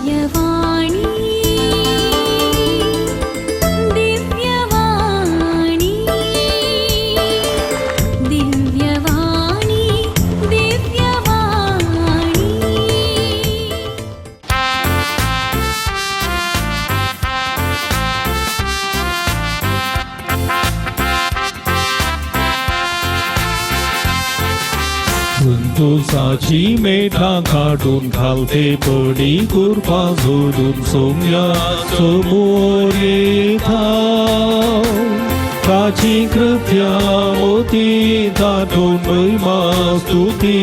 दिव्यवाणी दिव्यवाणी दिव्यवाणी दिव्यवाणी। संतोषाची मेठां काडून घालते पडी कुरपा जोडून सोम्या समोर येता ताची कृत्या मोती तातून महिमा स्तुती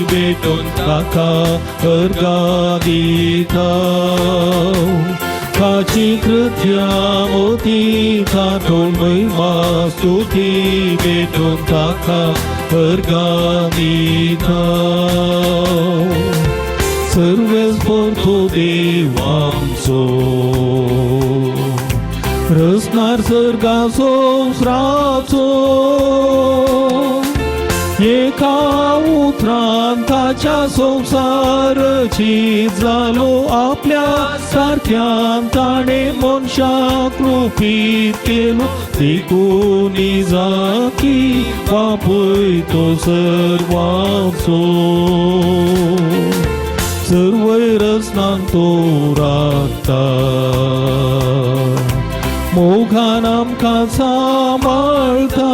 भेटून ताका अर्गा दिता ताची कृत्या मोती तातून महिमा स्तुती भेटून ताका अर्गा दिता सर्वेस्पर तो देव आमचो रसनार सर्गा संवसाराचो एका उतरान ताच्या संवसारची जालो आपल्या सारक्यान ताणें मनशाक रुपीत केलो देखून जाकी बापूय तो सर्वांचो सर्वय रसनांक तो राखता मोगान आमकां सांबाळता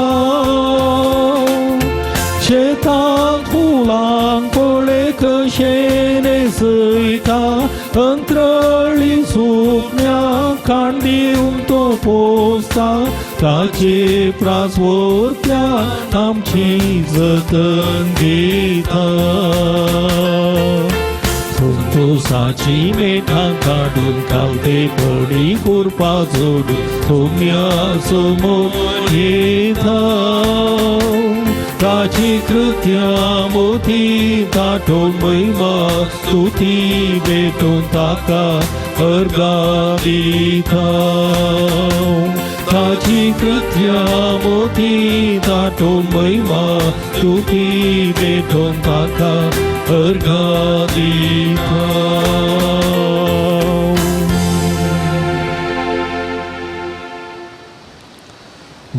शेतांत फुलांक पळय कशें न्हेसयता अंत्रळी सुकण्यांक खाण दिवन तो पोसता ताचे प्रासवरत्यान आमची जतन घेता संतोषाची मेठां काडून घालते पडी कुरपा जोडून सोम्या समोर येता ताची कृत्या मोती ताटोन महिमा स्तुती भेटून ताका अर्गा दिता ताची कृत्या मोती ताटोन महिमा स्तुती भेटून ताका अर्गा दिता।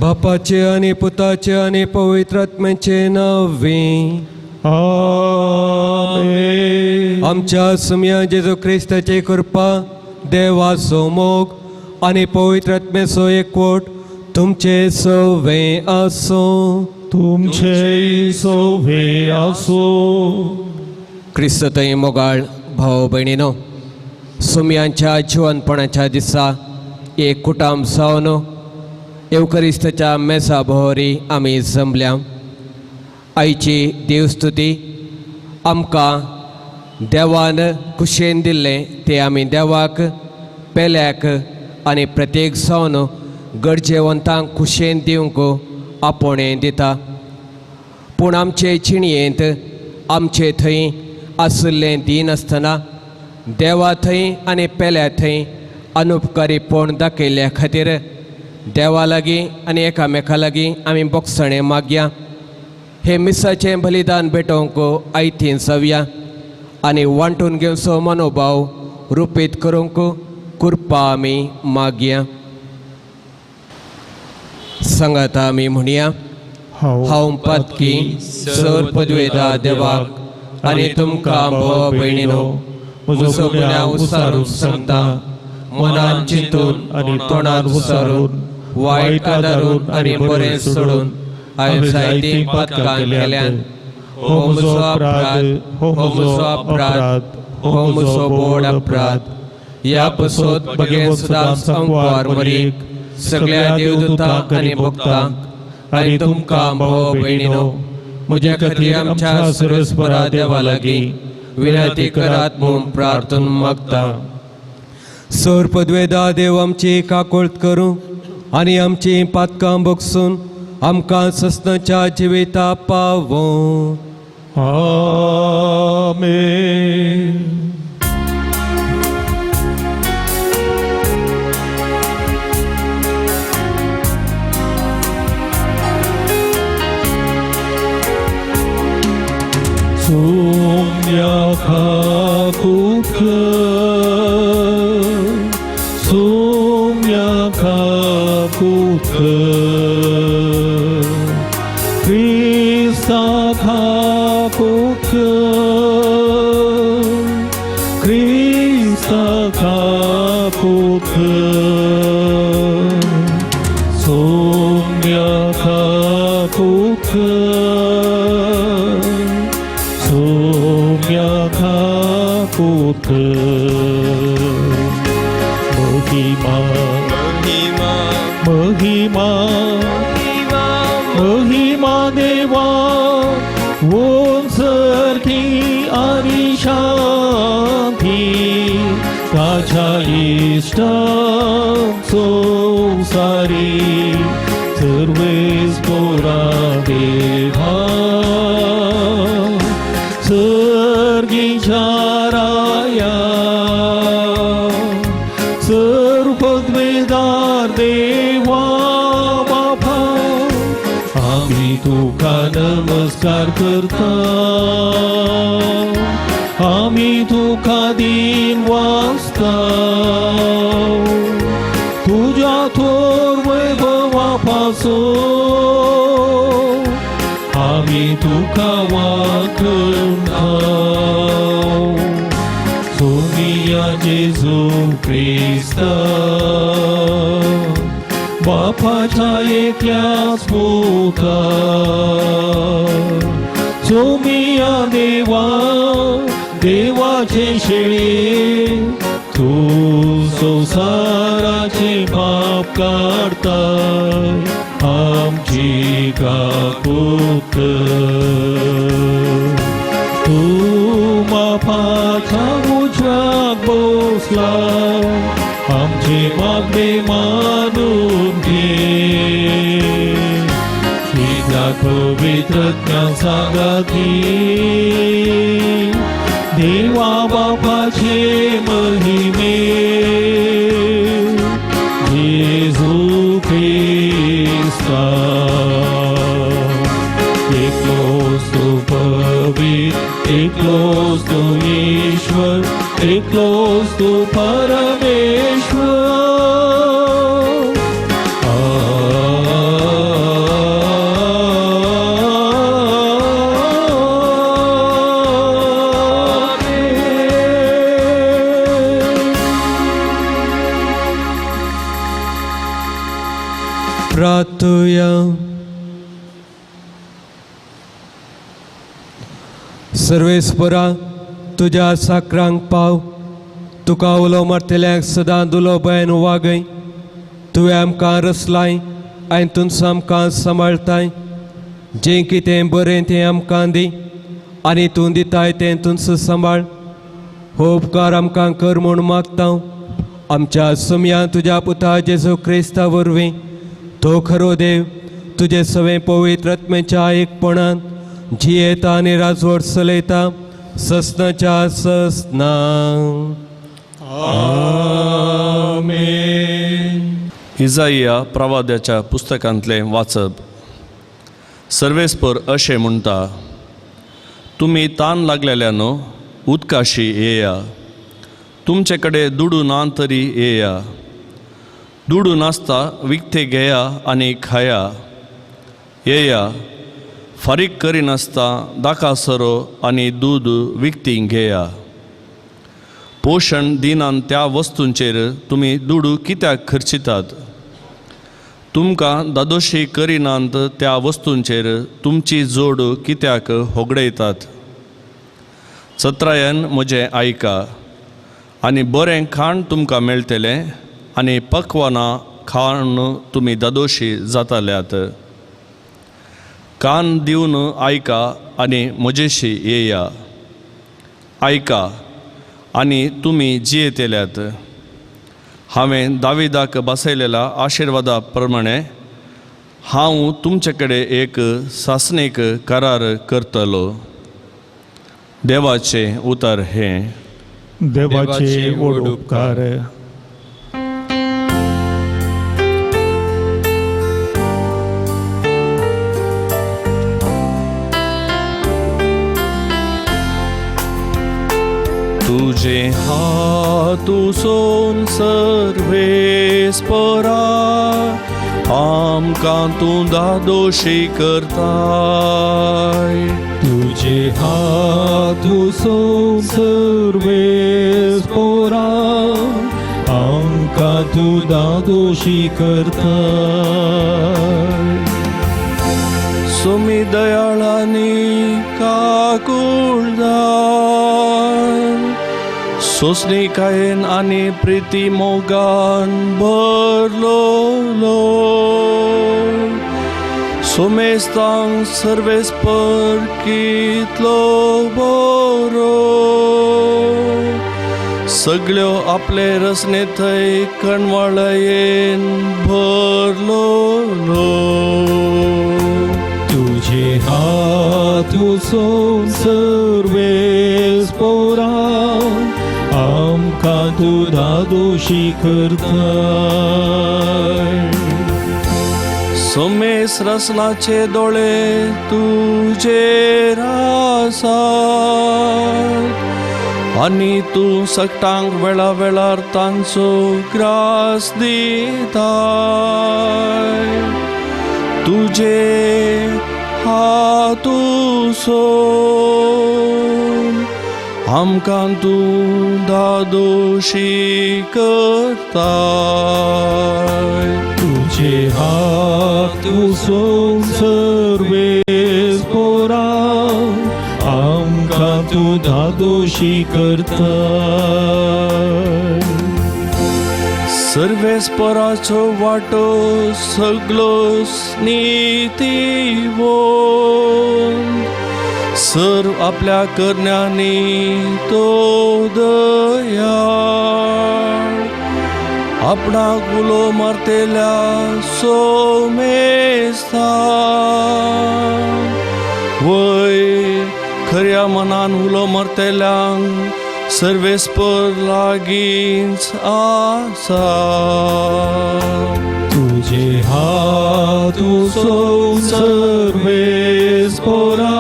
बापाचे आनी पुताचे आनी पवित्र आत्म्याचे नांवे आमेन। आमच्या सुम्या जेजू क्रिस्ताची कृपा देवाचो मोग आनी पवित्र आत्म्याचो एकवट तुमचे सवे आसूं। तुमचे सवे आसूं। क्रिस्त थंय मोगाळ भाव भयणीनो, सुम्यांच्या जिवनपणाच्या दिसा एक कुटाम जावन येवकरिस्ताच्या मेसा भोवरी आमी जमल्या। आयची देवस्तुती आमकां देवान कुशेन दिल्लें तें आमी देवाक पेल्याक आनी प्रत्येक जावन गरजेवंतांक कुशेन दिवंक आपोवणें दिता। पूण आमचे जिणयेंत आमचे थंय आशिल्लें दिनासतना देवा थंय आनी पेल्या थंय अनुपकारीपण दाखयल्ल्या खातीर देवा लागीं आनी एकामेका लागीं आमी बोगसणें मागया। हे मिसाचें बलिदान भेटोवंक आयतीन जावया आनी वांटून घेवचो मनोभाव रुपीत करूंक कृपा आमी मागया। सांगात आमी म्हणया, हांव पातकी सर पदवेदा देवाक आनी तुमकां भाव भयणीनो म्हजो गुन्यांव उसारून सांगता, मनान चिंतून आनी तोंडान उसारून वायट आदारून आनी बरें सोडून हांवें जायतीं पातकां केल्यान। हो म्हजो अपराध, हो म्हजो अपराध, हो म्हजो व्हड अपराध। ह्या पसत भगेवत सदांच अंकवार मरीक सगळ्या देवदूतांक आनी भक्तांक आनी तुमकां भाव भयणीनो म्हज्या खातीर आमच्या सर्वेस्परा देवा लागीं विनंती करात म्हूण प्रार्थना मागता। सर पदवेदा देव आमची काकोळत करूं आनी आमची पातकां बगसून आमकां सस्नाच्या जिविता पावों। आमेन। सोम्या खाकूत कर कर, क्रिस्ता काकूत कर, क्रिस्ता काकूत कर, सोम्या काकूत कर, सोम्या काकूत कर. महिमा महिमा महिमा महिमा देवा उंचरती आणि शांती ताच्या इश्टां संवसारी सर्वेस पोरा देवा सर्गीच्या राया सर्वपदवेदार देवा बापा आम्ही तुका नमस्कार करता, आम्ही तुका दिन वाचता, तुझ्या थोर वैभवापासून आम्ही तुका वाखणता. सोनिया जेजू क्रिस्ता बापाच्या एकल्याच पुता, सोमिया देवा देवाचे शेळे, तू संवसाराचे पाप काडताय, आमची काकूत कर. तू बापाच्या उजव्याक बसला, आमचे मागणे मानून घे, कित्याक पवित्र सांगाती देवा बापाचे महिमे जेजू क्रिस्ता. एकलोच तू पवित्र, एकलोच तू ईश्वर, एकलोच तू परमेश्वर. आमेन. प्रार्थुया. सर्वेस्परा तुज्या साकरांक पाव, तुका उलो मारतल्यांक सदां दुलो भंयान वागय. तुवें आमकां रचलाय आनी तूंच आमकां सांबाळताय. जें कितें बरें तें आमकां दी आनी तूं दिताय तें तूंच सांबाळ. हो उपकार आमकां कर म्हूण मागता आमच्या समयान तुज्या पुता जेजू क्रिस्ता वरवीं. तो खरो देव तुजे सवें पवित्र आत्म्याच्या एकपणान जियेता आनी राजवट चलयता ससनाच्या ससना. आमेन. इजाइया प्रवाद्याच्या पुस्तकांतलें वाचप. सर्वेस्पर अशें म्हणटा, तुमी तान लागलेल्यानो उदकाशी येया, तुमचे कडेन दुडू ना तरी येया, दुडू नासता विकते घेया आनी खाया, येया फारीक करिनासता दाका सरो आनी दूद विकती घेया. पोशण दिनान त्या वस्तूंचेर तुमी दुडू कित्याक खर्चितात? तुमकां दादोशी करिनात त्या वस्तूंचेर तुमची जोड कित्याक होगडयतात? चत्रायन म्हजें आयका आनी बरें खाण तुमकां मेळटलें आनी पकवानां खाण तुमी दादोशी जाताल्यात. कान दिवन आयका आनी म्हजेशी येया, आयका आनी तुमी जियेतल्यात. हांवें दाविदाक बसयलेल्या आशिर्वादा प्रमाणे हांव तुमचे कडेन एक सासणीक करार करतलो. देवाचें उतर हें. देवाचे व्हड उपकार. तुझे हातूसून सर्वेस्परा आमकां तूं दादोशी करताय. तुझे हात उसोवन सर्वेस पोरा आमकां तूं दादोशी करताय. सुमी दयाळांनी काकुळदार सोंसणीकायेन आनी प्रिती मोगान भरलोलो सोमेस्तांक सर्वेस्पर कितलो बरो सगळ्यो आपले रसने थंय कणवाळयेन भरलोलो. तुझे हात उसोवन सर्वेस पोरा आमकां तूं दादोशी करताय. सोमेस रसनाचे दोळे तुजेर आसात आनी तूं सगटांक वेळा वेळार तांचो ग्रास दिताय. तुजे हात उसोवन आमकां तूं दादोशी करताय. तुझे हात उसोवन सर्वेस पोरा आमकां तूं दादोशी करताय. सर्वेस्पराचो वाटो सगलो नीतिवंत सर्व आपल्या करण्यांनी तो दयाळ आपणाक उलो मारतेल्या सोमेस्ता वयर खऱ्या मनान उलो मारतेल्यांक सर्वेस्पर लागींच आसा. तुझे हात उसोवन सर्वेस पोरा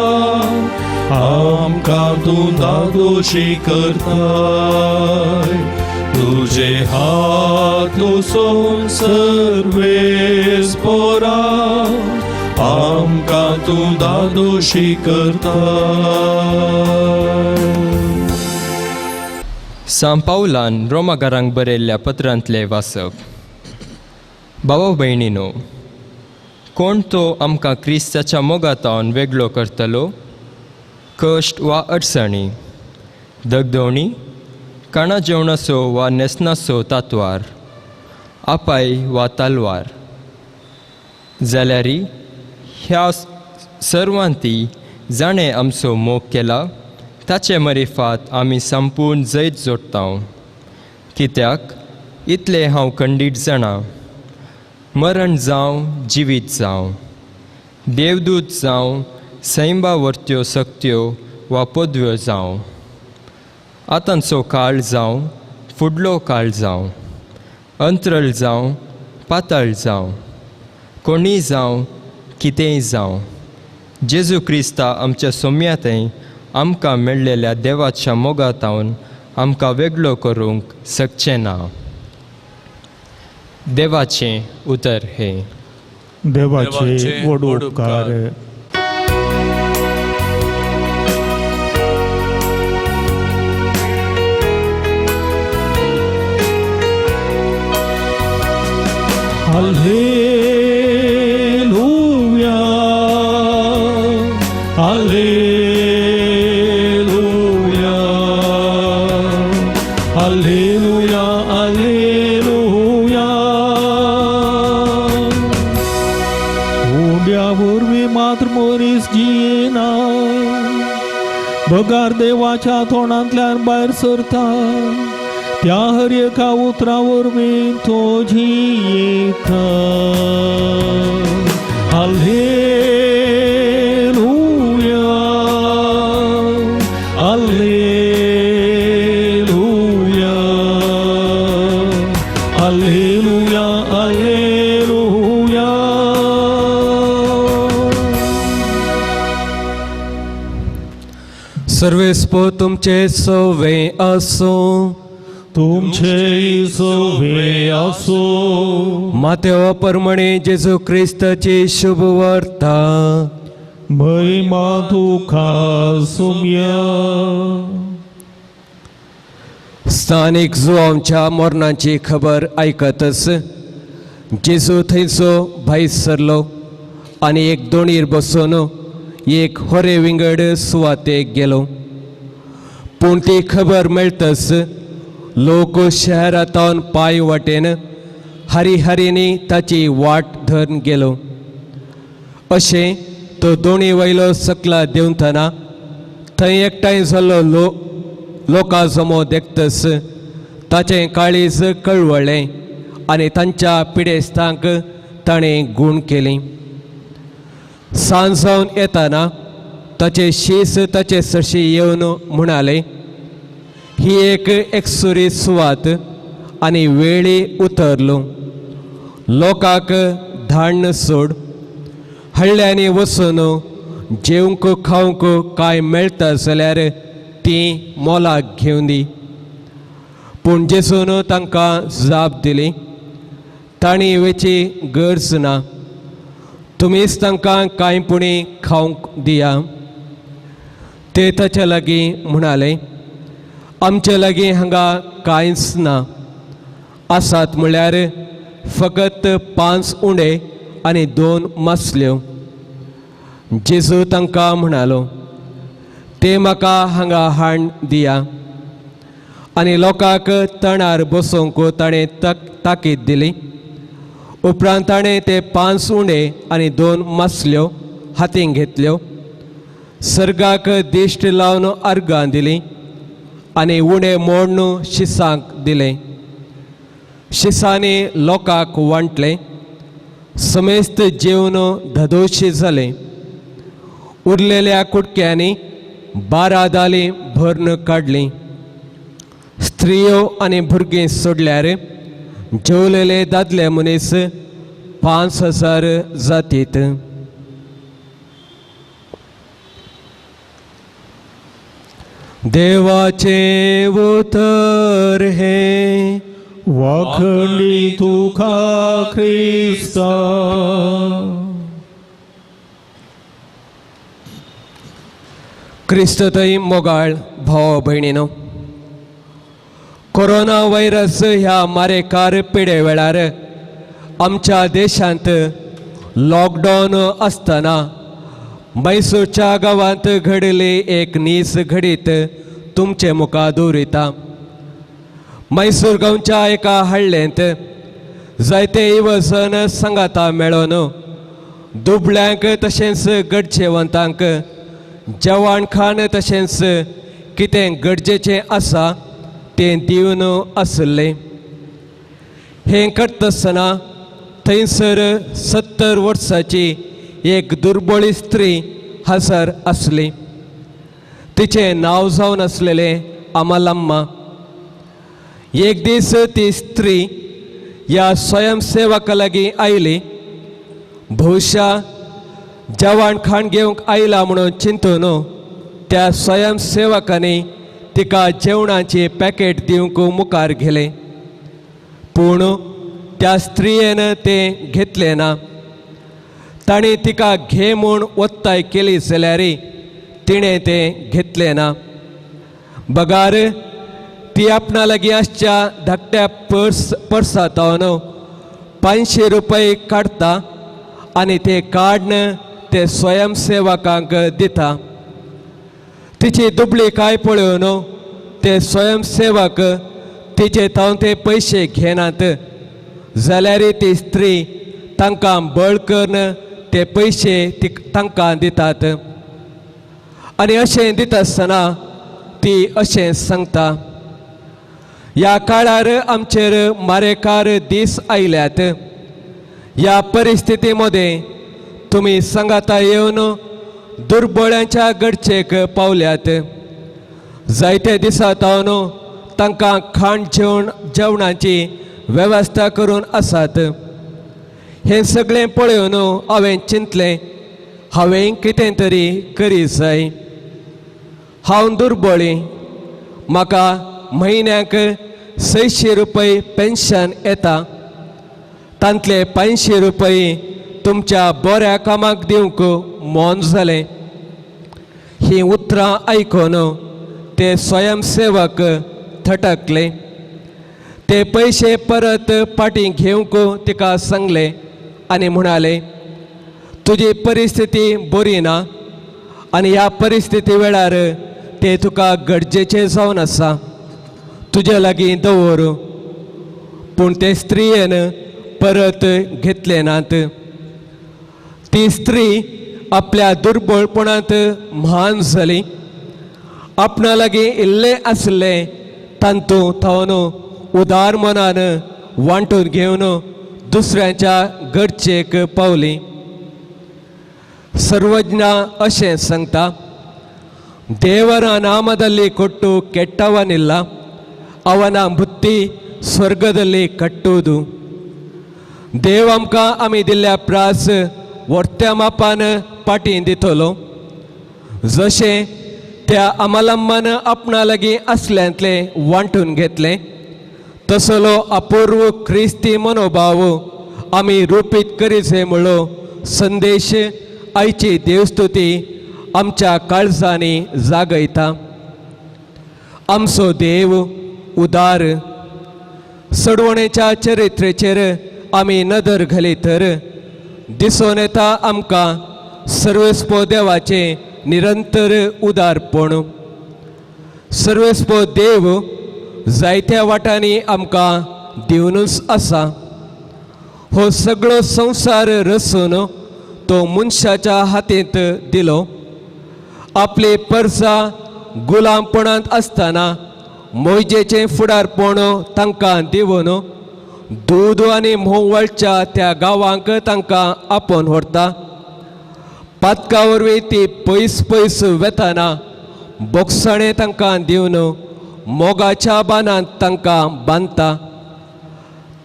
आमकां तूं दादोशी करताय. तुझे हात उसोवन सर्वेस पोरा आमकां तूं दादोशी करताय. सांव पावलान रोमागारांक बरयल्ल्या पत्रांतलें वाचप. भावा भयणीनो, कोण तो आमकां क्रिस्ताच्या मोगातावन वेगळो करतलो? कश्ट वा अडचणी, दगदवणी, काणा जेवणाचो वा न्हेसणाचो तातवार, आपाय वा तलवार, जाल्यारी ह्या सर्वांती जाणें आमचो मोग केला ताचे मरिफात आमी संपूर्ण जैत जोडटा. कित्याक इतलें हांव खंडीत जाणा, मरण जावं जिवीत जावं, देवदूत जावं, सैंबा वरत्यो सक्त्यो वा पदव्यो जावं, आतांचो काळ जावं, फुडलो काळ जावं, अंत्रळ जावं, पाताळ जावं, कोणीय जावं, कितेंय जावं, जेजू क्रिस्ता आमच्या सोम्यातय आमकां मेळ्ळेल्या देवाच्या मोगातावन आमकां वेगळो करूंक शकचें ना. देवाचें उतर हें. देवाचे व्हड उपकार. Alleluia, Alleluia, Alleluia, Alleluia. उंड्या वरवीं मात्र मनीस जियेना, बगार देवाच्या तोंडांतल्यान भायर सरता त्या हर एका उतरा वरवीं तो जियेता. Alleluia, Alleluia, Alleluia, Alleluia. सर्वेस्पर तुमचे सवे आसूं. तुमचे सवे आसो. मातेवा परमणे जेजू क्रिस्ताची शुभ वार्ता. महिमा तुका सुम्या. स्थानीक जुवांच्या मरणाची खबर आयकतच जेजू थंयचो भायर सरलो आनी एक दोणीर बसून एक होरे विंगड सुवातेक गेलो. पूण ती खबर मेळटच लोक शहरांतावन पांय वाटेन हरिहरींनी ताची वाट धरून गेलो. अशें तो दोणी वयलो सकला देंवतना थंय एकठांय जाल्लो लोकां जमो देखतच ताचें काळीज कळवळ्ळें आनी तांच्या पिडेस्तांक ताणें गूण केली. सांज जावन येताना ताचे शीस ताचे सरशी येवन म्हणाले, ही एक एकसुरी सुवात आनी वेळी उतरलो. लोकांक धाडण सोड, हळ्ळ्यांनी वचून जेवंक खावंक कांय मेळटा जाल्यार तीं मोलाक घेवन दी. पूण जेजून तांकां जाप दिली, तांणी वेची गरज ना, तुमीच तांकां कांय पुणी खावंक दिया. ते ताच्या लागीं म्हणाले, आमचे लागीं हांगा कांयच ना, आसात म्हळ्यार फकत 5 उंडे आनी 2 मासल्यो. जेजू तांकां म्हणालो, ते म्हाका हांगा हाड दिया. आनी लोकांक तणार बसोवंक ताणें ताकीद दिली. उपरांत ताणें ते 5 उंडे आनी 2 मासल्यो हातीन घेतल्यो, सर्गाक दिश्ट लावन अर्गां दिली आनी उंडे मोडून शिसांक दिले. शिसांनी लोकांक वांटलें. समेस्त जेवन धदोशी जालें. उरलेल्या कुटक्यांनी 12 दालीं भरून काडलीं. स्त्रियो आनी भुरगीं सोडल्यार जेवलेले दादले मनीस 5000 जातीत. देवाचें उतर हें. वाखणी तुका क्रिस्ता. क्रिस्ततय मोगाळ भाव भयणीनो, कोरोना व्हायरस ह्या मारेकार पिडे वेळार आमच्या देशांत लॉकडावन आसतना मैसूरच्या गांवांत घडली एक नीस घडीत तुमचे मुखार दवरिता. मैसूर गांवच्या एका हळ्ळेंत जायते इवजन सांगाता मेळोन दुबळ्यांक तशेंच गरजेवंतांक जेवण खाण तशेंच कितें गरजेचें आसा तें दिवन आसलें. हें करतासतना थंयसर 70 वर्सांची एक दुर्बळी स्त्री हजर आसली. तिचें नांव जावन आसलेलें अमलम्मा. एक दीस ती स्त्री ह्या स्वयंसेवका लागीं आयली. भोवशा जेवण खाण घेवंक आयला म्हणून चिंतून त्या स्वयंसेवकांनी तिका जेवणाची पॅकेट दिवंक मुखार गेलें. पूण त्या स्त्रियेन तें घेतलें ना. तांणी तिका घे म्हूण ओत्ताय केली जाल्यार तिणें तें घेतलें ना. बगार ती आपणा लागीं आसच्या धाकट्या पर्सांतल्यान 500 रुपये काडटा आनी ते काडून ते स्वयंसेवकांक दिता. तिची दुबळी काय पळोवन ते स्वयंसेवक तिचे तावन ते पयशे घेनात जाल्यार ती स्त्री तांकां बळ करून ते पयशे तांकां दितात. आनी अशें दिता आसतना ती अशें सांगता, ह्या काळार आमचेर मारेकार दीस आयल्यात. ह्या परिस्थिती मदें तुमी सांगाता येवन दुर्बळ्यांच्या गरजेक पावल्यात. जायते दिसा तावन तांकां खाण जेवणाची वेवस्था करून आसात. हें सगळें पळोवन हांवें चिंतलें, हांवें कितें तरी करी जाय. हांव दुर्बळी, म्हाका म्हयन्याक 600 रुपये पेन्शन येता, तांतले 500 रुपये तुमच्या बऱ्या कामाक दिवंक मन जालें. हीं उतरां आयकून ते स्वयंसेवक थटकले. ते पयशे परत फाटीं घेवंक तिका सांगले आनी म्हणाले, तुजी परिस्थिती बरी ना आनी ह्या परिस्थिती वेळार ते तुका गरजेचें जावन आसा, तुजे लागीं दवर. पूण ते स्त्रियेन परत घेतले नात. ती स्त्री आपल्या दुर्बळपणांत म्हान जाली. आपणा लागीं इल्लें आसलें तांतू थावन उदार मनान वांटून घेवन दुसऱ्यांच्या गरजेक पावली. ಸರ್ವಜ್ಞ ಅಶೆ ಸಂಗ್ತ, ದೇವರ ನಾಮದಲ್ಲಿ ಕೊಟ್ಟು ಕೆಟ್ಟವನಿಲ್ಲ, ಅವನ ಬುತ್ತಿ ಸ್ವರ್ಗದಲ್ಲಿ ಕಟ್ಟುವುದು. देव आमकां आमी दिल्ल्या प्रास वर्त्या मापान पाटी दितलो. जशें त्या अमलम्मान आपणा लागीं असल्यांतलें वांटून घेतलें तसलो अपूर्व क्रिस्ती मनोभाव आमी रुपीत करीचे म्हणलो संदेश आयची देवस्तुती आमच्या काळजांनी जागयता. आमचो देव उदार. सडवणेच्या चरित्रेचेर आमी नदर घाली तर दिसून येता आमकां सर्वेस्पो देवाचें निरंतर उदारपण. सर्वेस्पो देव जायत्या वाटांनी आमकां दिवनूच आसा. हो सगळो संवसार रचून तो मनशाच्या हातींत दिलो. आपले परसा गुलामपणांत आसतना मोयजेचें फुडारपण तांकां दिवन दूद आनी म्होंव वळच्या त्या गांवांक तांकां आपोवन व्हरता. पातका वरवीं ती पयस पयस वेतना बोगसणें तांकां दिवन मोगाच्या बांदांत तांकां बांदता.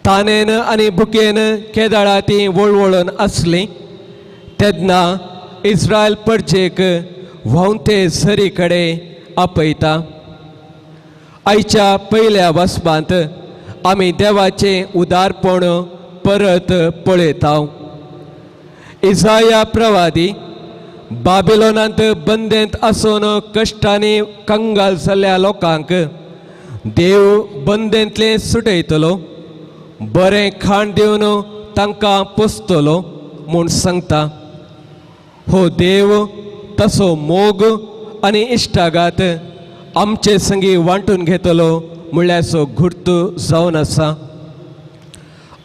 तानेन आनी भुकेन केदाळा ती वळवळून आसली तेन्ना इस्रायल परजेक व्हांवते झरी कडेन आपयता. आयच्या पयल्या वसपांत आमी देवाचें उदारपण परत पळयता. इजाया प्रवादी बाबिलोनांत बंदेंत आसून कश्टांनी कंगाल जाल्ल्या लोकांक देव बंदेंतलें सुटयतलो, बरें खाण दिवन तांकां पोसतलो म्हूण सांगता. हो देव तसो मोग आनी इश्टागात आमचे संगी वांटून घेतलो म्हणल्याचो घुर्त जावन आसा.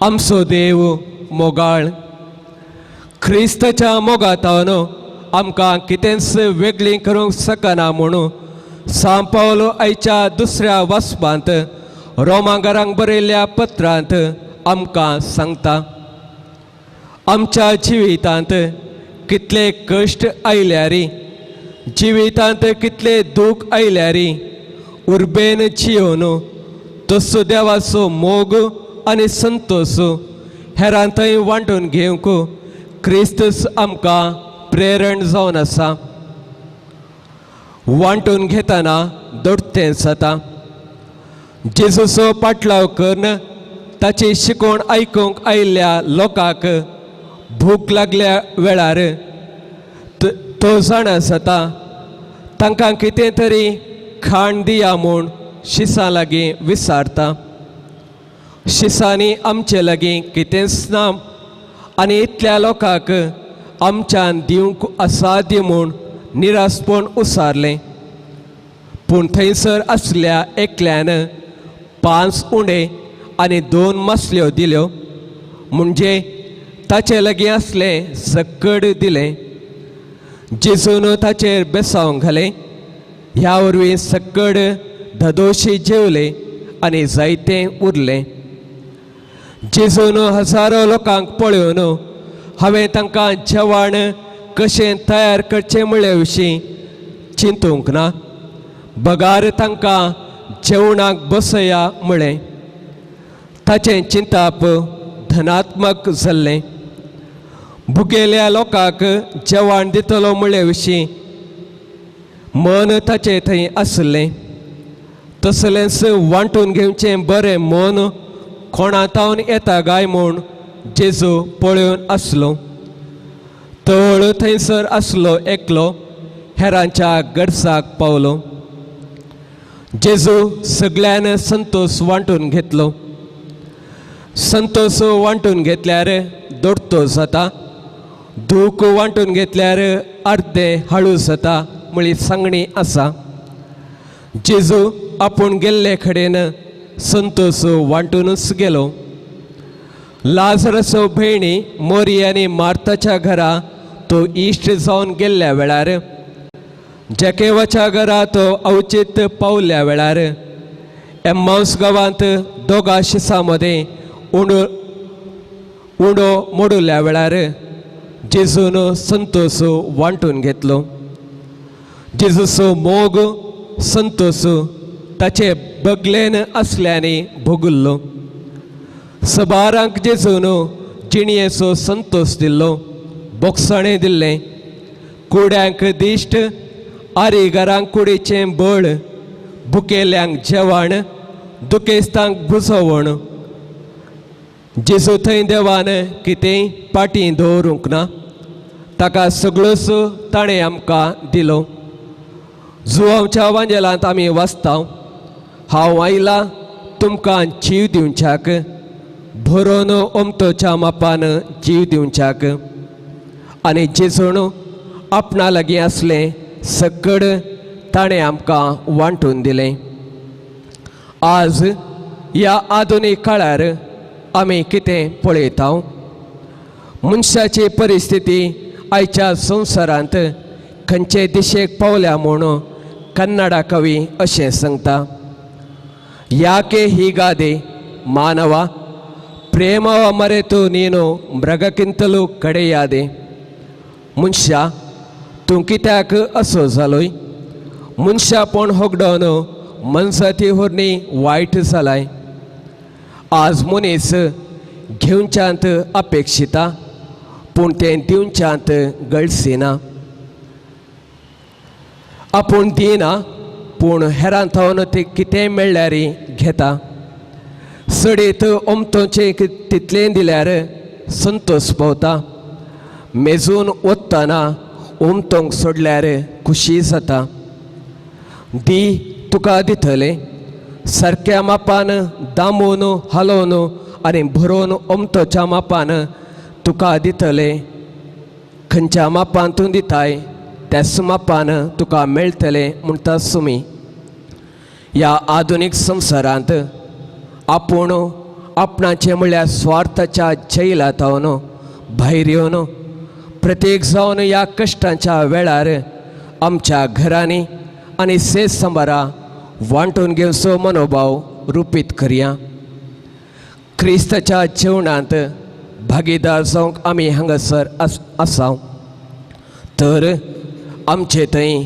आमचो देव मोगाळ. क्रिस्ताच्या मोगातावन आमकां कितेंच वेगळीं करूंक शकना म्हणून सांव पावलो आयच्या दुसऱ्या वाचपांत रोमांगारांक बरयल्ल्या पत्रांत आमकां सांगता. आमच्या जिवितांत कितले कश्ट आयल्यारी, जिवितांत कितले दूख आयल्यारी उर्बेन जियोन तसो देवाचो मोग आनी संतोश हेरां थंय वांटून घेवंक क्रिस्तूस आमकां प्रेरण जावन आसा. वांटून घेतना दोडतें जाता. जेजूचो पाटलाव करून ताची शिकवण आयकूंक आयिल्ल्या लोकांक भूक लागल्या वेळार तो जाणा जाता तांकां कितें तरी खाण दिया म्हूण शिसां लागीं विचारता. शिसांनी आमचे लागीं कितेंच ना आनी इतल्या लोकांक आमच्यान दिवंक असाध्य म्हूण निरासपण उसारलें. पूण थंयसर आसल्या एकल्यान 5 उंडे आनी 2 मासल्यो दिल्यो, म्हणजे ताचे लागीं आसलें सक्कड दिलें. जेजून ताचेर बेसांव घालें. ह्या वरवीं सक्कड धदोशी जेवले आनी जायतें उरलें. जेजून हजारो लोकांक पळोवन हांवें तांकां जेवण कशें तयार करचें म्हळ्ळे विशीं चिंतूंक ना, बगार तांकां जेवणाक बसया म्हळें. ताचें चिंताप धनात्मक जाल्लें. भुकेल्या लोकांक जेवण दितलो म्हळ्ळे विशीं मन ताचें थंय आसलें. तसलेंच वांटून घेवचें बरें मन कोणातावन येता गाय म्हूण जेजू पळोवन आसलो. तवळ थंयसर आसलो एकलो हेरांच्या गरजाक पावलो. जेजू सगळ्यान संतोष वांटून घेतलो. संतोष वांटून घेतल्यार दोडतो जाता, दूख वांटून घेतल्यार अर्दें हाळू जाता म्हळी सांगणी आसा. जेजू आपूण गेल्ले कडेन संतोष वांटूनच गेलो. लाजराचो भयणी मोरी आनी मार्ताच्या घरा तो इश्ट जावन गेल्ल्या वेळार, जेकेवाच्या घरा तो अवचीत पावल्या वेळार, एम्माउस गांवांत दोगा शिसां मदें उंडो उंडो मोडुल्या वेळार जेजून संतोष वांटून घेतलो. जेजूचो मोग संतोष ताचे बगलेन आसल्यांनी भोगुल्लो. सबारांक जेजून जिणयेचो संतोष दिल्लो, बोगसाणें दिल्लें. कुड्यांक दिश्ट, आरीगरांक कुडीचें बळ, भुकेल्यांक जेवण, दुखेस्तांक भुजवण. जेजू थंय देवान कितेंय पाटी दवरूंक ना, ताका सगळोच ताणें आमकां दिलो. जुवांच्या वांजेलांत आमी वाचता, हांव आयला तुमकां जीव दिवच्याक, भरोन ओमतोच्या मापान जीव दिवच्याक. आनी जेजून आपणा लागीं आसलें सकड ताणें आमकां वांटून दिलें. आज ह्या आधुनीक काळार आमी कितें पळयता? मनशाची परिस्थिती आयच्या संवसारांत खंयचे दिशेक पावल्या म्हूण कन्नडा कवी अशें सांगता, याके ಹೀಗಾದೆ ಮಾನವ, ಪ್ರೇಮವ ಮರೆತು ನೀನು ಮೃಗಕ್ಕಿಂತಲೂ ಕಡೆಯಾದೆ. मनशा तूं कित्याक असो जालोय? मनशापण होगडोवन मनजाती होरणी वायट जालाय. आज मनीस घेवच्यांत अपेक्षिता, पूण तें दिवच्यांत गळसिना. आपूण दिना पूण हेरां थावन तें कितेंय मेळ्ळ्यार घेता. सडीत ओमतोचें तितलें दिल्यार संतोष पावता. मेजून वतना ओमतोंक सोडल्यार खुशी जाता. दी तुका दितलें, सारक्या मापान दामून हालोवन आनी भरोवन ओमतोच्या मापान तुका दितलें. खंयच्या मापान तूं दिताय त्याच मापान तुका मेळटलें म्हणटा सुमी. ह्या आधुनीक संवसारांत आपूण आपणाचें म्हळ्यार स्वार्थाच्या जैलांत भायर येवन प्रत्येक जावन ह्या कश्टांच्या वेळार आमच्या घरांनी आनी सेज सांबारा वांटून घेवचो मनोभाव रुपीत करया. क्रिस्ताच्या जेवणांत भागीदार जावंक आमी हांगासर आसा तर आमचे थंय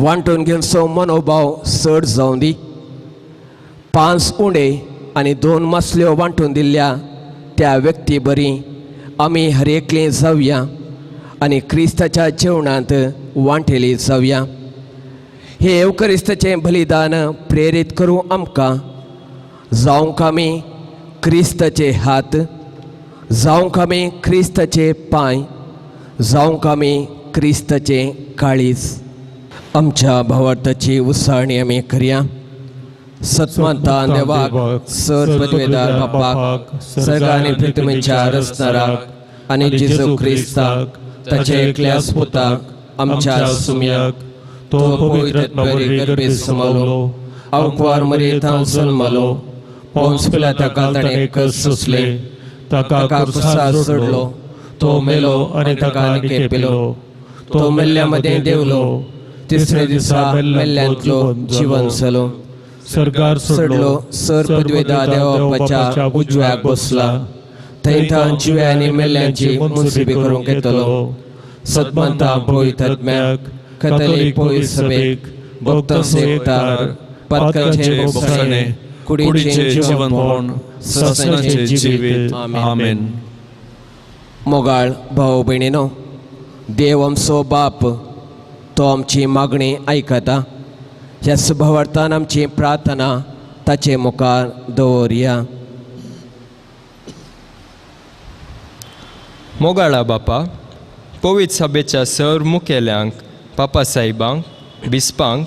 वांटून घेवचो मनोभाव चड जावं दी. 5 उंडे आनी 2 मासल्यो वांटून दिल्ल्या त्या व्यक्ती बरी आमी हर एकले जावया आनी क्रिस्ताच्या जेवणांत वांटेली जावया. हे येवक्रिस्ताचें बलिदान प्रेरीत करूं आमकां जावंक आमी क्रिस्ताचे हात, जावंक आमी क्रिस्ताचे पांय, जावंक आमी क्रिस्ताचे काळीज. आमच्या भावार्थाची उत्साहणी आमी करया. सत्मंता देवाक, सर पदवेदार बापाक, सर्ग आनी पृथ्वीच्या रचणाराक आनी जेजू क्रिस्ताक ताच्या एकल्या पुताक आमच्या सुम्याक, तो पवित्र गर्भे समावलो, अवकुवार मरियेंत जल्मलो, पोंस पिलाता ताणें कश्ट सोंसले, ताका कुर्सार सोडलो, तो मेलो आनी ताका निकेपिलो, तो मेल्ल्या मदें देवलो, तिसरे दिसा मेल्ल्यांतलो जिवन जालो, सरकार सोडलो, सर पदवेदा देवाच्या उजव्याक बसला, थंय थावन जिव्या आनी मेल्ल्यांची मुन्सिबी करूंक येतलो. सतमंता पवित्र आत्म्याक, कथोलीक पवित्र सभेक, भक्तांचो एकतार, पातकांचे भोगसणे, कुडीचें जिवनपण, ससनाचें जिवीत. आमेन. मोगाळ भाव भयणीनो, देव आमचो बाप, तो आमची मागणी आयकता. ह्या शुभवार्तान आमची प्रार्थना ताचे मुखार दवरया. मोगाळा बापा, पवित्र सभेच्या सर मुखेल्यांक, पापा साहेबांक, बिस्पांक,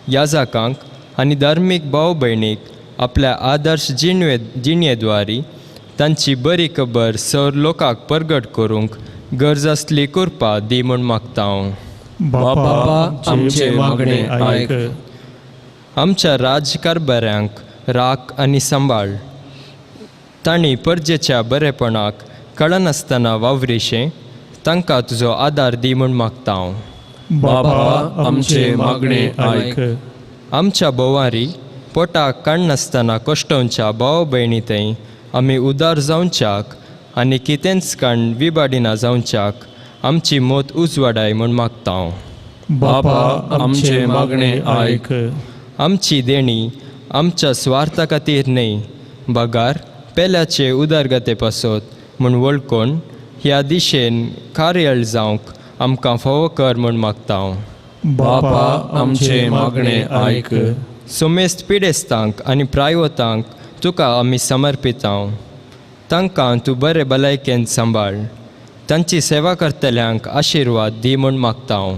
याजाकांक आनी धार्मीक भाव भयणीक आपल्या आदर्श जिणेद्वारी तांची बरी खबर सर लोकांक परगट करूंक गरज आसली कृपा दी म्हूण मागता हांव. बापा आमचे मागणे आयक. आमच्या राजकारभाऱ्यांक राख आनी सांबाळ. तांणी परजेच्या बरेपणाक कळनासतना वावरिशें तांकां तुजो आदार दी म्हूण मागता हांव. बापा आमचे मागणे आयक. आमच्या भोवारी पोटाक काडनासतना कश्टोवच्या भाव भयणी थंय आमी उदार जावच्याक आनी कितेंच काण विबाडिना जावच्याक आमची मत उजवाडाय म्हूण मागता हांव. बापा आमचे मागणे आयक. आमची देणी आमच्या स्वार्था खातीर न्हय बगार पेल्याचे उदरगते पासत म्हूण वळखून ह्या दिशेन कार्याळ जावंक आमकां फावो कर म्हूण मागता हांव. बापा आमचे मागणे आयक. सोमेस्त पिडेस्तांक आनी प्रायवतांक तुका आमी समर्पितांव. तांकां तूं बरे भलायकेन सांबाळ. तांची सेवा करतल्यांक आशिर्वाद दी म्हूण मागता हांव.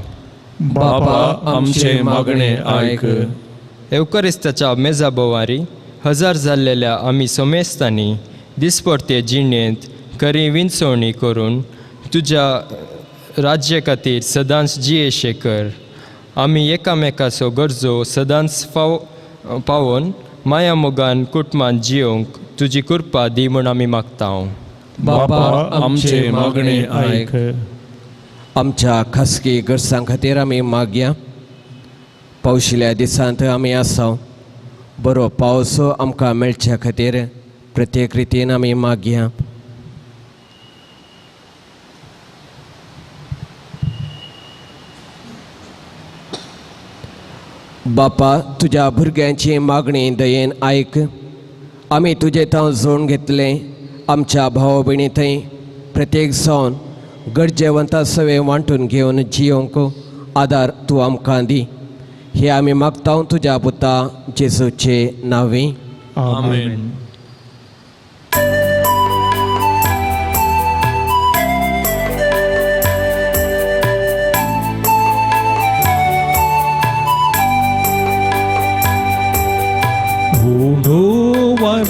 बापा आमचे मागणे आयक. एवकरिस्ताच्या मेजा भोवारी हजार जाल्लेल्या आमी सोमेस्तांनी दिसपडते जिणेंत खरी विंचवणी करून तुज्या राज्य खातीर सदांच जियेशे कर. आमी एकामेकाचो गरजो सदांच पावोवन माया मोगान कुटुंबान जियोवंक तुजी कृपा दी म्हूण आमी मागता. बापा आमचे मागणे आयक. आमच्या खासगी गरजां खातीर आमी मागया. पावशिल्या दिसांत आमी आसा, बरो पावस आमकां मेळच्या खातीर प्रत्येक रितीन आमी मागया. बापा तुज्या भुरग्यांची मागणी दयेन आयक. आमी तुजे थावन जोडून घेतले आमच्या भाव भयणी थंय प्रत्येक जावन गरजेवंता सवे वांटून घेवन जियोंक आदार तूं आमकां दी. हे आमी मागता तुज्या पुता जेजूचे नांवे. आमेन.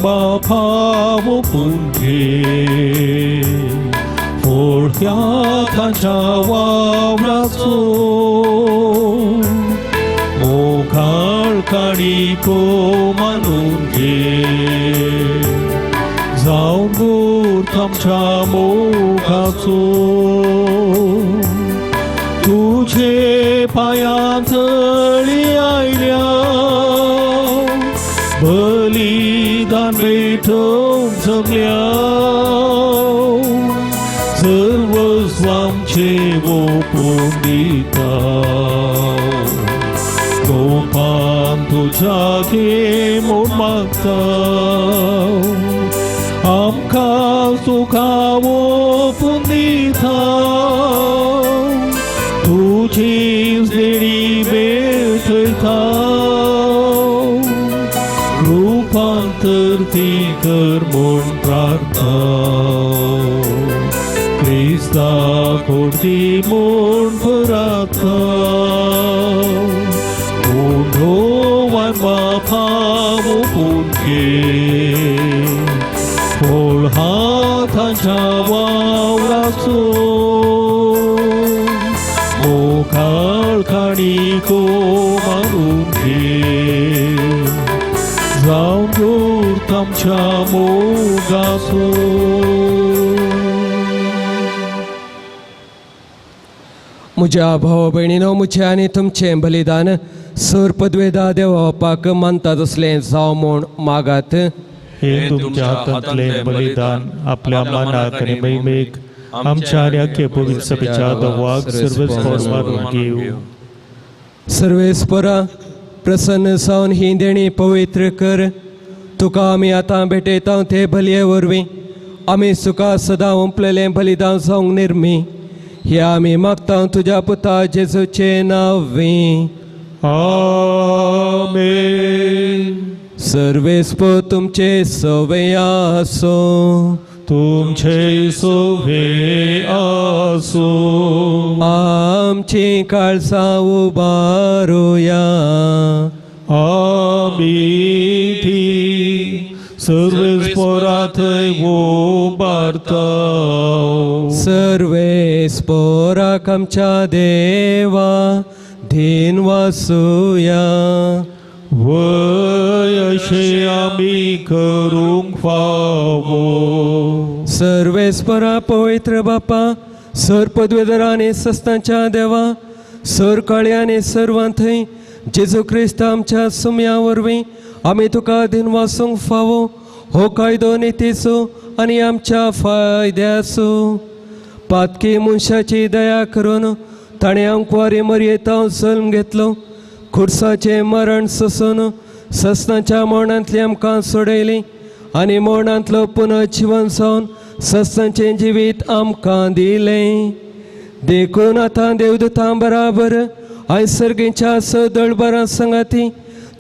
बापा पुंगे फोडक्या तांच्या वावराचो मोखाळ काडिको मानून घे जावन गुर्त आमच्या मोगाचो तुझे पांयां तळी आयल्या बलिदान भेटोवंक जगल्या सर्वस्व आमचें ओंपून दिता गोपान तुज्या घे म्हूण मागता आमकां तुका ओंपून दिता तुजीच देणी भेटयता रूपांतर ती कर म्हूण प्रार्थना क्रिस्ता कोटी म्हूण पराथा उंडोवन बापा ओंपून घे फोड हातांच्या वावराचो मोखाळ काणिको मारून घे जावन गुर्त आमच्या मोगाचो. म्हज्या भाव भयणीनो, म्हजें आनी तुमचें बलिदान सर पदवेदा देवपाक मानता तसलें जावं म्हूण मागात. हे तुमच्या हातांतलें बलिदान आपल्या मनाक आनी महिमेक आमच्या आनी अख्खे पवित्र सभेच्या देवाक सर्वस्व मानून घेवं. सर्वेस्परा प्रसन्न जावन ही देणी पवित्र कर. तुका आमी आतां भेटयता ते बलये वरवीं आमी सुखा सदां ओंपलेलें बलिदान जावंक निर्मी. हे आमी मागता तुज्या पुता जेजूचे नांवे. आमेन. सर्वेस्पो तुमचे सवे आसो. तुमचे सोभे आसो. आमची काळसां उबारुया. आमी ती सर्वेस्पोरा थंय उबारता. सर्वेस्पोराक आमच्या देवा धीन वासुया. वय अशें आमी करूंक फावो. सर्वेस्परा पवित्र बापा, सर पदवेधर आनी सस्तांच्या देवा, सर काळी आनी सर्वां थंय जेजू क्रिस्त आमच्या सुम्या वरवीं आमी तुका धीन वासूंक फावो. हो कायदो नितीचो आनी आमच्या फायद्याचो. पातकी मनशाची दया करून ताणें आमकां मरयेतांव जल्म घेतलो. खुर्साचें मरण सोसून सस्नाच्या मरणांतली आमकां सोडयली आनी मरणांतलो पुनर्जिवन जावन सस्नाचें जिवीत आमकां दिलें. देखून आतां देवदूतां बराबर आनी सर्गीच्या सदळबरां सांगाती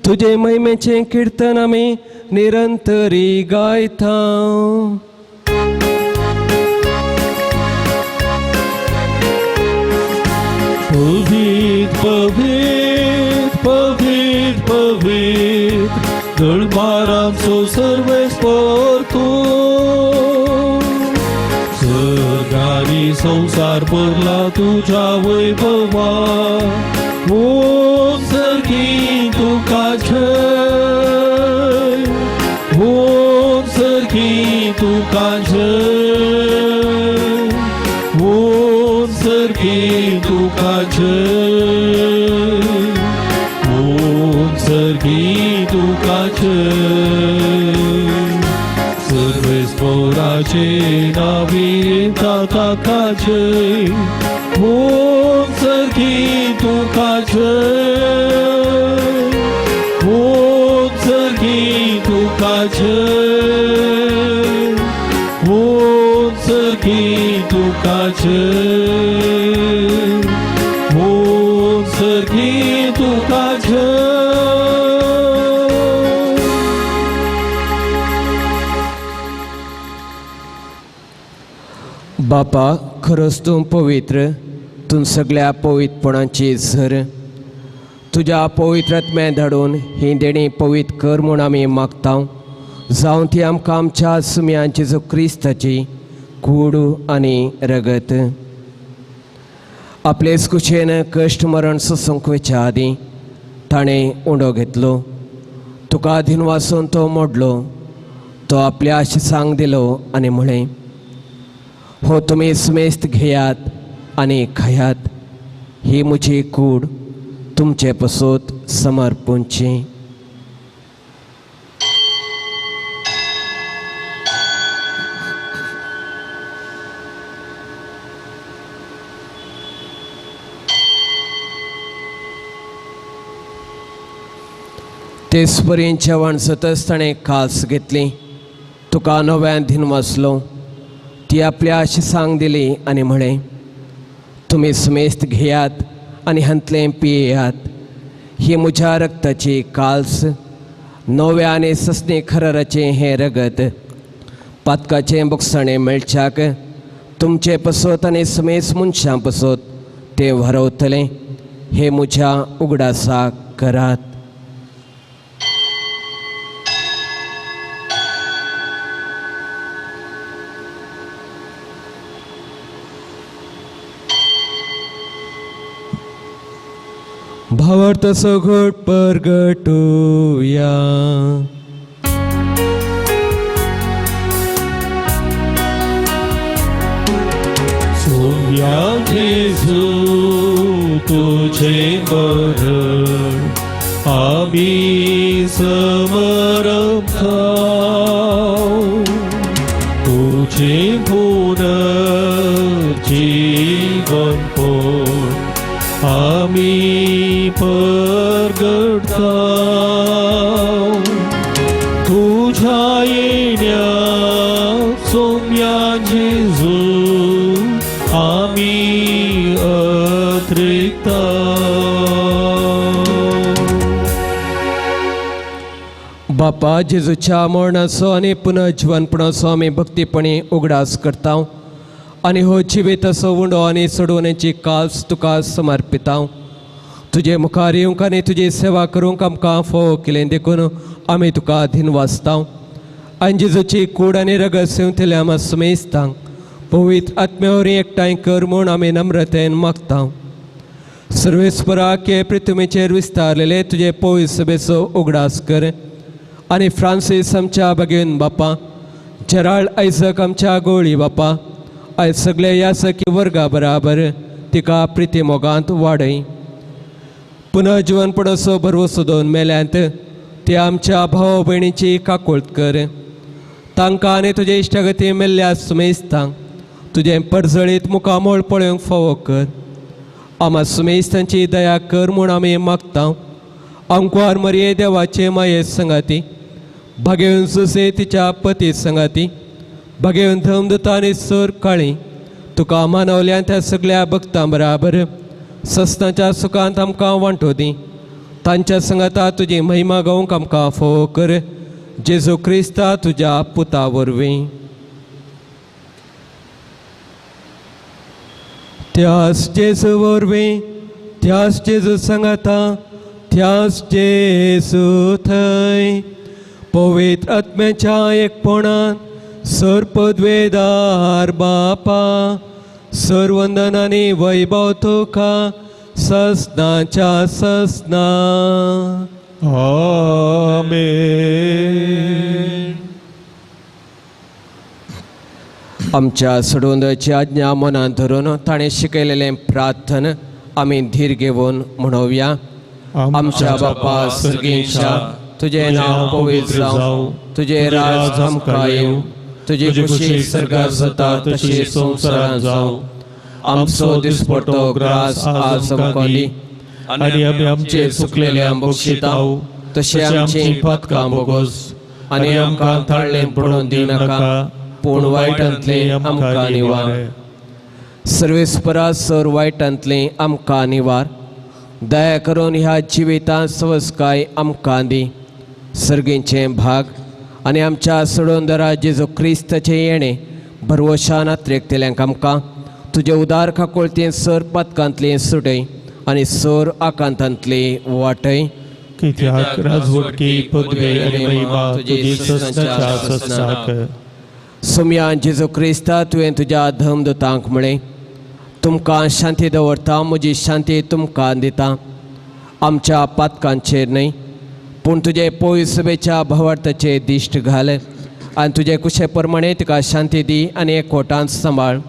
तुजे महिमेचें किर्तन आमी निरंतरी गायता. पवीत पवीत पवीत पवीत दळमारांचो सर्वेस्पोर तूं. सर्गानी संवसार भरला तुज्या वैभवा. ओम सर्गी तुका जय. ओम सर्गी तुका जय. ओम सर्गी तुका जय. ओम सर्गी तुका जय. सर्वेस्पोराचे नावी ताका जय. ओम सर्गी तुका जय. ओम सर्गी तुका जय. ओम सर्गी तुका जय. ओम सर्गी तुका जय. बापा, खरोच तूं पवित्र, तूं सगळ्या पवित्रपणाची झर. तुज्या पवित्र आत्म्या धाडून ही देणी पवित्र कर म्हूण आमी मागता. जावं ती आमकां आमच्या सुम्या जेजू क्रिस्ताची कूड आनी रगत. आपलेच कुशेन कश्ट मरण सोसूंक वयच्या आदीं ताणें उंडो घेतलो. तुका अधीन वासून तो मोडलो. तो आपल्या आशिसांक दिलो आनी म्हळें, हो तुमी सुमेस्त घेयात आनी खायात. ही म्हजी कूड तुमचे पसोत समर्पूंची. तेच परी जेवण जातच ताणें कास घेतली. तुका नव्यान धीन वाचलो. ती आपल्या आशिसांक दिली आनी म्हळें, तुमी सुमेस्त घेयात आनी हांतलें पियेयात. ही म्हज्या रक्ताची काल्स, नव्या आनी सस्नी खराराचें हें रगत पातकाचें बोगसाणें मेळच्याक तुमचे पसत आनी सुमेस्त मनशां पसत तें व्हरवतलें. हें म्हज्या उगडासाक करात. भावार्थ सगोट परगटुया. सोम्या जेजू तुझे मरण आमी समर्पता. तुझे पुनर्जीवन पण आमी परगटता. तुझ्या येण्या सोम्या जेजू आमी अत्रिता. बापा जेजूच्या मरणाचो आनी पुनर्जिवनपणाचो आमी भक्तीपणी उगडास करता आनी हो जिविताचो उंडो आनी सोडवण्याची काल्स तुका समर्पिता. तुजे मुखार येवंक आनी तुजी सेवा करूंक आमकां फोव केलें देखून आमी तुका धिनवासता. आनी जेजूची कूड आनी रगत सेवतल्या आमा समेस्तांक पवित्र आत्म्या वरवीं एकठांय कर म्हूण आमी नम्रतेन मागता. सर्वेस्पराक हे पृथ्वीचेर विस्तारलेले तुजे पवित्र सभेचो उगडास कर आनी फ्रांसीस आमच्या भगेन बापा, जेराल्ड आयजक आमच्या गोळी बापा, आयज सगळे ह्या सखी वर्गा बराबर तिका प्रिती मोगांत वाडय. पुनर्जिवनपणाचो भरवसो दोन मेल्यांत ते आमच्या भाव भयणीची काकुळट कर. तांकां आनी तुजे इश्टागती मेल्ल्या सुमेस्तांक तुजें परजळीत मुखामोळ पळोवंक फावो कर. आमा सुमेस्तांची दया कर म्हूण आमी मागता. आंकवार मरये देवाचे माये संगाती, भागेवन सुसे तिच्या पती संगाती, भागेवन धमदता आनी सर काळी तुका मानवल्या त्या सगळ्या भक्तां बराबर सस्नाच्या सुखांत आमकां वांटो दी. तांच्या संगाता तुजी महिमा गावंक आमकां फोव कर. जेजू क्रिस्ता तुज्या पुता वरवीं. त्यास जेजू वरवीं, त्यास जेजू संगाता, त्यास जेजू थंय पवित्र आत्म्याच्या एकपणान सर पदवेदार बापा, सर वंदन आनी वैभव तुका ससनाच्या ससना. आमेन. आमच्या सोडवंदाची आज्ञा मनात धरून ताणें शिकयलेलें प्रार्थन आमी धीर घेवन म्हणोवया. आमच्या बापा सर्गींच्या, तुजें नांव पवित्र जावं, तुजें राज आमकां येवं, तुजी खुशी सर्गात जाता तशी संवसारांत जावं. आमचो दिसपटो ग्रास आज आमकां दी आनी आमी आमचे चुकलेले बक्षिता तशें आमची पातकां बोगोस आनी आमकां ताळ्ळें पडून दिवं नाका, पूण वायटांतलें आमकां निवार. सर्वेस्परा सर वायटांतलें आमकां निवार. दया करून ह्या जिवितांत सवसकाय आमकां दी. सर्गींचें भाग आनी आमच्या सोडोंदरा जेजू क्रिस्ताचें येणें भरवशान आत्रेकतल्यांक आमकां तुजे उदार खाकोळतें सर पातकांतलें सुटय आनी सर आकांतांतलें वाटय. कित्याक राजवटकी पदवी आनी महिमा तुजी ससनाच्या ससनाक. सोमयान जेजू क्रिस्ता तुवें तुज्या धर्मदूतांक म्हळें, तुमकां शांती दवरता, म्हजी शांती तुमकां दिता. आमच्या पातकांचेर न्हय पूण तुजे पवित्र सभेच्या भावार्थाचे दिश्ट घाल आनी तुजे कुशे प्रमाणे तुका शांती दी आनी एकवटान सांबाळ.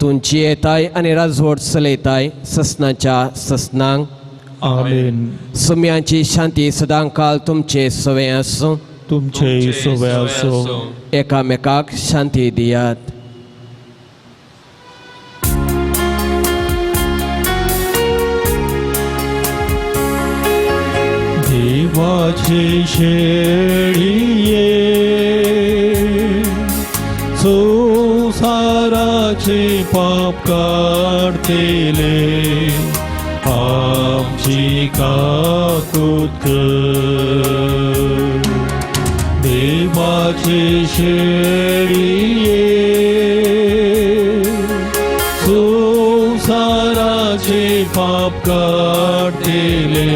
तूं जियेताय आनी राजवट चलयताय ससनाच्या ससनांक. आमेन. सुम्यांची शांती सदांकाल तुमचे सवे आसूं. तुमचे सवे आसूं. एकामेकाक शांती दियात. देवाचे शेळये संसाराचे पाप काडतेले आमची काकूत कर. देवाचे शेळये संसाराचे पाप काडतेले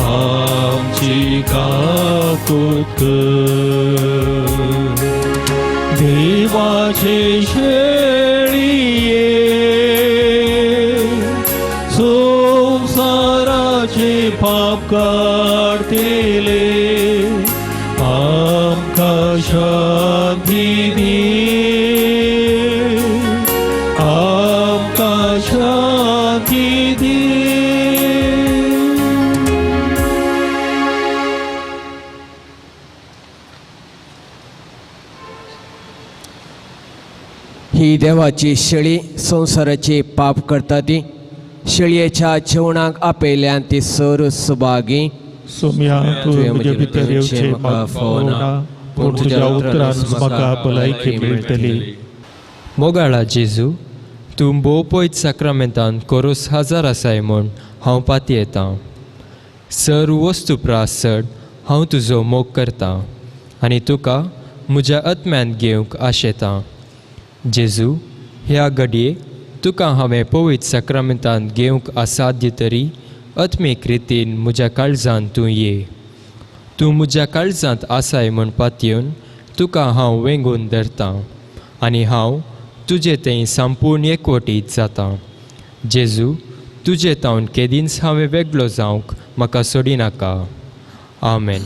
आमची काकूत कर. देवाचे शेळये संसाराचे पाप काडतेले आमकां शांती दी, आमकां शांती दी. ही देवाची शेळी संवसाराची पाप करता ती शेळयेच्या जेवणाक आपयल्यान ती सर सुभागी. सोम्या तुवें म्हजे भितर येवचें म्हाका फावना, पूण तुज्या उतरान म्हाका भलायकी मेळटली. मोगाळा जेजू, तूं भोव पयत साक्रामेंतान कोरोस हाजार आसाय म्हूण हांव पातयेतां. सर वस्तू प्रास चड हांव तुजो मोग करतां आनी तुका म्हज्या आत्म्यान घेवंक आशेतां. जेजू, ह्या घडये तुका हांवें पवित्र साक्रामेंतांत घेवंक असाध्य तरी आत्मीक रितीन म्हज्या काळजांत तूं ये. तूं म्हज्या काळजांत आसाय म्हूण पातयेवन तुका हांव वेंगून धरतां आनी हांव तुजे थंय संपूर्ण एकवटीत जातां. जेजू, तुजे तावन केदींच हांवें वेगळो जावंक म्हाका सोडिनाका. आमेन.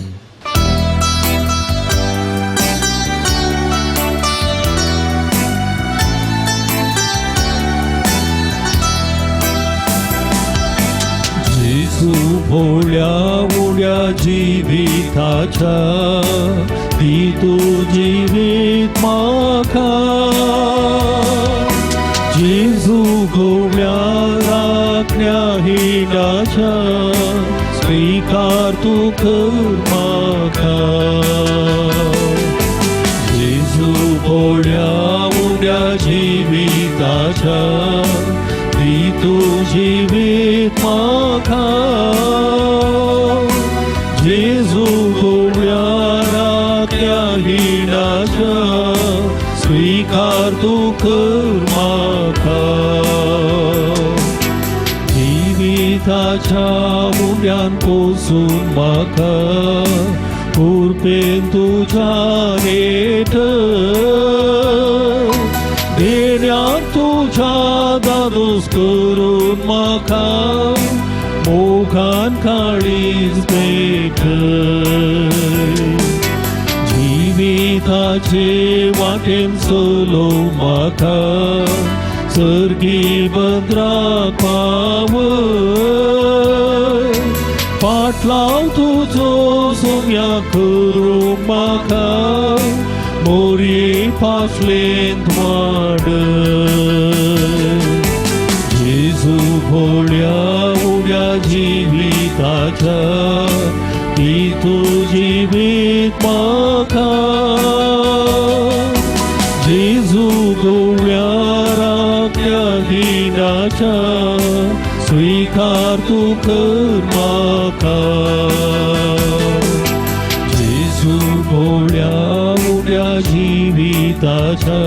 जेजू भोळ्या उड्या जिविताच्या दी तूं जिवीत म्हाका. जेजू भोळ्या राखण्या हिणाच्या स्वीकार तूं कर म्हाका. जेजू भोळ्या उड्या जिविताच्या दी तूं जिवीत म्हाका. जेजू भोळ्या राखण्या हिणाच्या स्वीकार तूं कर म्हाका. जिविताच्या उड्यान पोसून म्हाका कुरपेन तुज्या नेट देण्यान तुज्या दादोस करून म्हाका मोगान काळीज पेटय. जिविताचे वाटेन चलो म्हाका सर्गी बंदराक पावय. फाटलाव तुजो सोम्या करूं म्हाका मोरये पासलेंत वाडय. जेजू भोळ्या उड्या जिविताच्या दी तूं जिवीत म्हाका. जेजू भोळ्या राखण्या हिणाच्या स्वीकार तूं कर म्हाका. जेजू भोळ्या उड्या जिविताच्या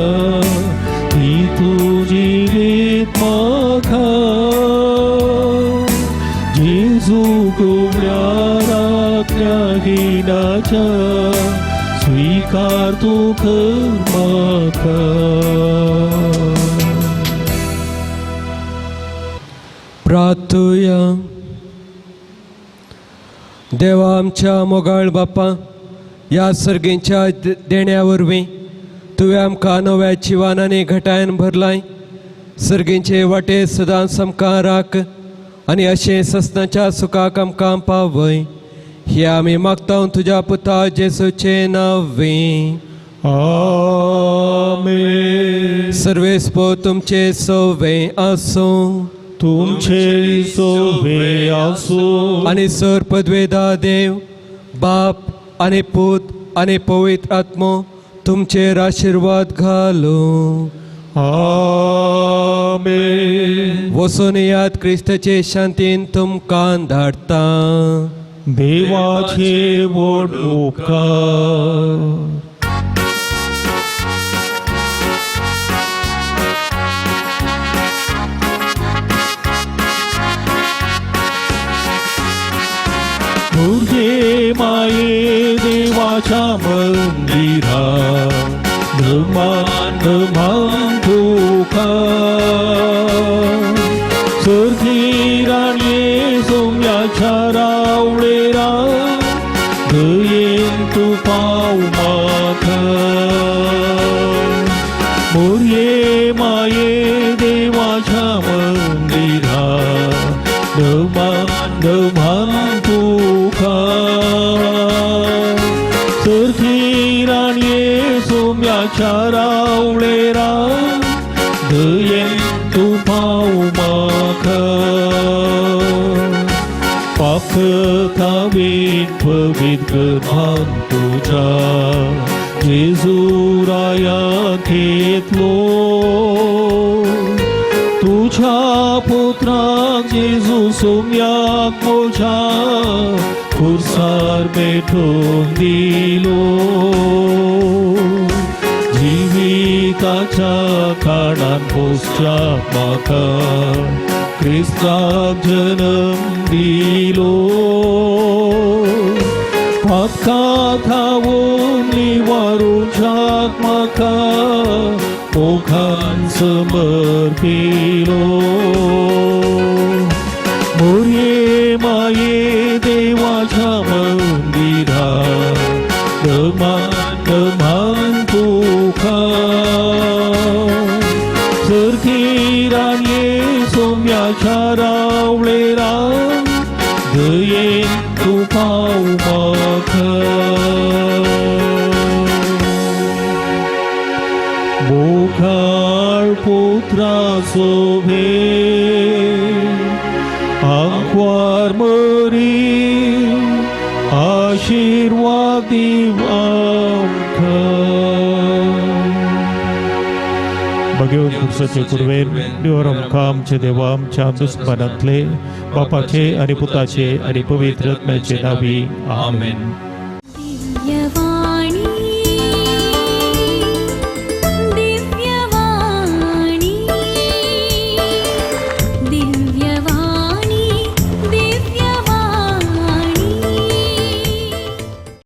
दी तूं जिवीत म्हाका. जेजू भोळ्या राखण्या हिणाच्या स्वीकार तूं कर म्हाका. प्रार्थुया. देवा आमच्या मोगाळ बापा, ह्या सर्गींच्या देण्या वरवीं तुवें आमकां नव्या जिवान आनी घटायन भरलाय. सर्गींचे वाटे सदांच आमकां राख आनी अशें ससनाच्या सुखाक आमकां पावय. हे आमी मागता तुज्या पुता जेजूचे नांवे. आमेन. सर्वेस्पो तुमचे सोवे आसूं. तुमचे सोवे आसूं. आनी सर पदवेदा देव बाप आनी पूत आनी पवित्र आत्मो तुमचेर आशिर्वाद घालूं. आमेन. वचून याद क्रिस्ताचे शांतीन तुमकां धाडटा. देवाचे व्हड उपकार. भुरगे माये देवाच्या मंदिरा धमान धमान तुका. सर्गी राणये सोम्याच्या रावळेरा दयेन तूं पाव म्हाका. मोरये माये देवाच्या मंदिरा धमान धमान तुका. सर्गी राणये सोम्याच्या रावळेरा दयेन तूं पाव म्हाका. पापतावीन पवित्र मान तुज्या जेजू राया घेतलो. तुज्या पुत्राक जेजू सोम्याक म्हज्या खुर्सार पेटोवन दिलो जिविताच्या काळान पोसच्या म्हाका क्रिस्ताक जन्म दिलो पातका थावून निवारूच्याक म्हाका मोखान समर्पिलो मोरये माये देवाच्या मंदिरा नमान नमान तुका सरकी राणये सोम्याच्या रावळेरान दयेन तूं पाव म्हाका मोखाळ पुत्रा सोभे आंकवार मरी आशिर्वाद दीव आमकां. भगवत पुरुषाचे कुर्वेन निवर आमकां आमचे देवा आमच्या दुस्मानांतले बापाचे आनी पुताचे आनी पवित्र आत्म्याचे नावी आमेन.